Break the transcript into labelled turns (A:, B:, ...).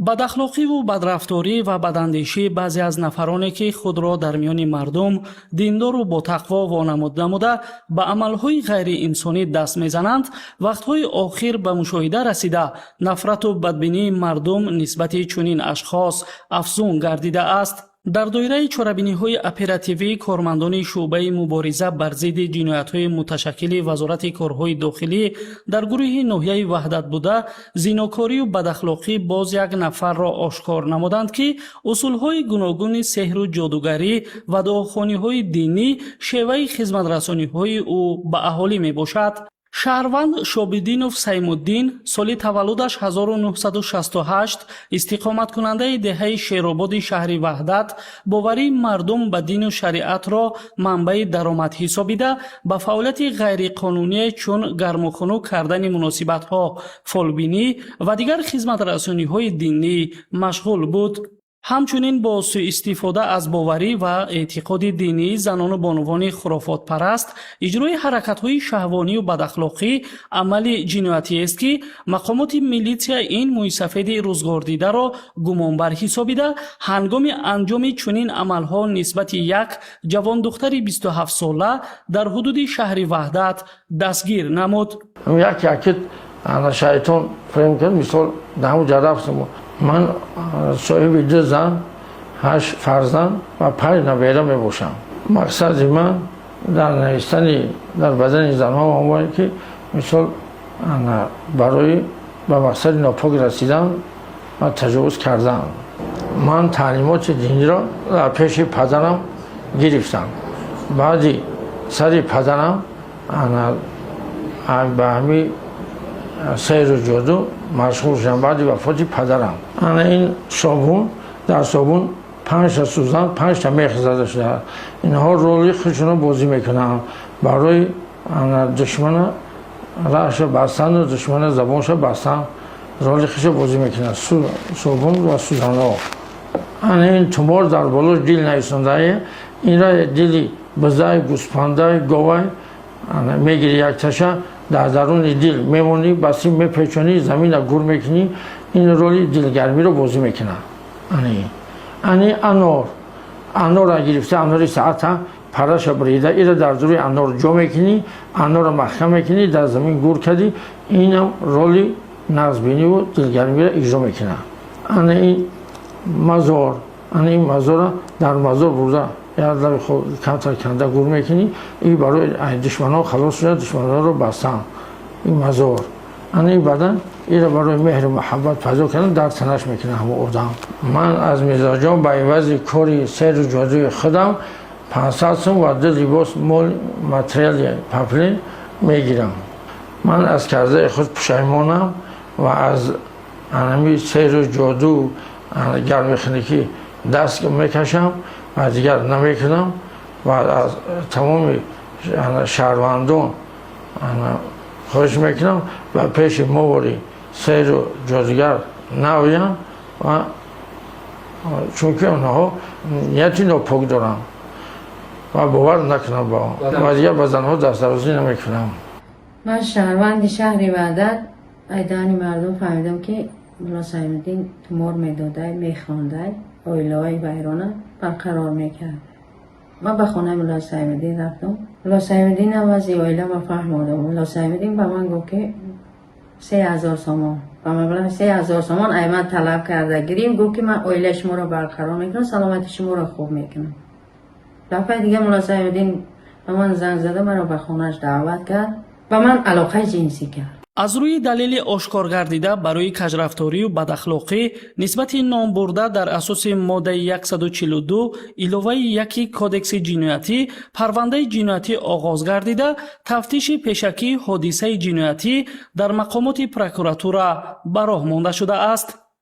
A: Бадахлоқиву бадрафторӣ ва бадандешӣ баъзе аз нафароне, ки худро дар миёни мардум диндору ботақво вонамуд намуда, ба амалҳои ғайриинсонӣ даст мезананд, вақтҳои охир ба мушоҳида расида, нафрату бадбинии мардум нисбати чунин ашхос афзун гардидааст. Дар доираи чорабиниҳои оперативӣ кормандони шӯъбаи мубориза бар зидди ҷиноятҳои муташаккили Вазорати корҳои дохилӣ дар гурӯҳи ноҳияи Ваҳдат буда, зинокорию бадахлоқӣ боз як нафарро ошкор намуданд, ки усулҳои гуногуни сеҳру ҷодугарӣ ва дуохониҳои динӣ шеваи хизматрасониҳои ӯ ба аҳолӣ мебошад. Шаҳрванд Шобиддинов Саймуддин, соли таваллудаш 1968, истиқоматкунандаи деҳаи Шерободи шаҳри Ваҳдат, боварии мардум ба дину шариатро манбаи даромад ҳисобида, ба фаъолияти ғайриқонуние чун гарму хунук кардани муносибатҳо, фолбинӣ ва дигар хизматрасониҳои динӣ машғул буд. Ҳамчунин бо сӯистифода аз боварӣ ва эътиқоди динии занону бонувони хурофотпараст иҷрои ҳаракатҳои шаҳвонию бадахлоқӣ амали ҷиноятиест, ки мақомоти милитсия ин мӯйсафеди рӯзгордидаро гумонбар ҳисобида, ҳангоми анҷоми чунин амалҳо нисбати як ҷавондухтари 27-сола дар ҳудуди шаҳри Ваҳдат дастгир намуд.
B: Як якит шайтон фиреб кард, мисол, даҳу ҷарафтам. Ман соҳиби ду зан, ҳашт фарзанд ва панҷ набера мебошам. Мақсади ман дар навистани дар бадани занҳо он ки, мисол, барои ба мақсади нопок расидан ва таҷовуз кардан. Ман таълимоти диниро дар пеши падарам гирифтам. Баъди сари падарам ба ҳами сеҳру ҷоду машғул шудам. Баъди вафоти падарам, ана ин собун, дар собун панҷта сӯзан, панҷта мех зада шудааст. Инҳо роли худшонро бозӣ мекунанд барои душмана раҳша бастану душмана забонша бастан, роли худша бозӣ мекунанд собун ва сӯзанҳо. Ана ин тумор, дар болош дил нависондае. Инра дили бизай, гӯспандай, говай мегири, якташа дар даруни дил мемонӣ, ба сим мепечонӣ, замина гур мекунӣ. Ин роли дилгармиро бозӣ мекунад. Ани анор, анорра гирифта, анори саата параша бурида, ира дар дуруи анор ҷо мекунӣ, анорро маҳкам мекунӣ, дар замин гур кардӣ. Инам роли нағзбиниву дилгармиро иҷро мекунад. Ана ин мазор, ана ин мазорра дар мазор бурда, як камтар канда гур мекунӣ. И барои душманҳо халос шуда, душманҳоро бастан ин мазор. Ана ин бадан, ира барои меҳру муҳаббат пайдо кардан дар танаш мекунад ҳамон одам. Ман аз мизоҷон ба ивази кори сеҳру ҷодуи худам 500 сум ва ду либос, мол, материали паплин мегирам. Ман аз кардаи худ пушаймонам ва аз анами сеҳру ҷоду, гармихунукӣ даст мекашам ва дигар намекунам ва аз тамоми шаҳрвандон хоҳиш мекунам, ба пеши мовори сеҳру ҷодугар наоянд ва чунки онҳо нияти нопок доранд ва бовар накунам ба он ва дигар ба занҳо дастдарозӣ намекунам.
C: Ман шаҳрванди шаҳри Ваҳдат, айдани мардум фаҳмидам, ки Мулло Саймуддин тумор медодай, мехондай, оилаҳои вайрона барқарор мекард. Ман ба хонаи Мулло Саймуддин рафтам. Мулло Саймуддинам вазъи оилама фаҳмодам. Мулло Саймуддин ба ман гуфт, ки 3000 сомон, ба маблағи 3000 сомон ай ман талаб карда гирим. Гуфт, ки ман оилаи шуморо барқарор мекунам, саломати шуморо хуб мекунам. Дафъаи дига Мулло Саймуддин ба ман занг зада, маро ба хонааш даъват кард, ба ман алоқаи ҷинсӣ кард.
A: Аз рӯи далели ошкоргардида барои кажрафторию бадахлоқӣ нисбати номбурда дар асоси моддаи 142 иловаи 1 Кодекси ҷиноятӣ парвандаи ҷиноятӣ оғоз гардида, тафтиши пешакии ҳодисаи ҷиноятӣ дар мақомоти прокуратура ба роҳ монда шудааст.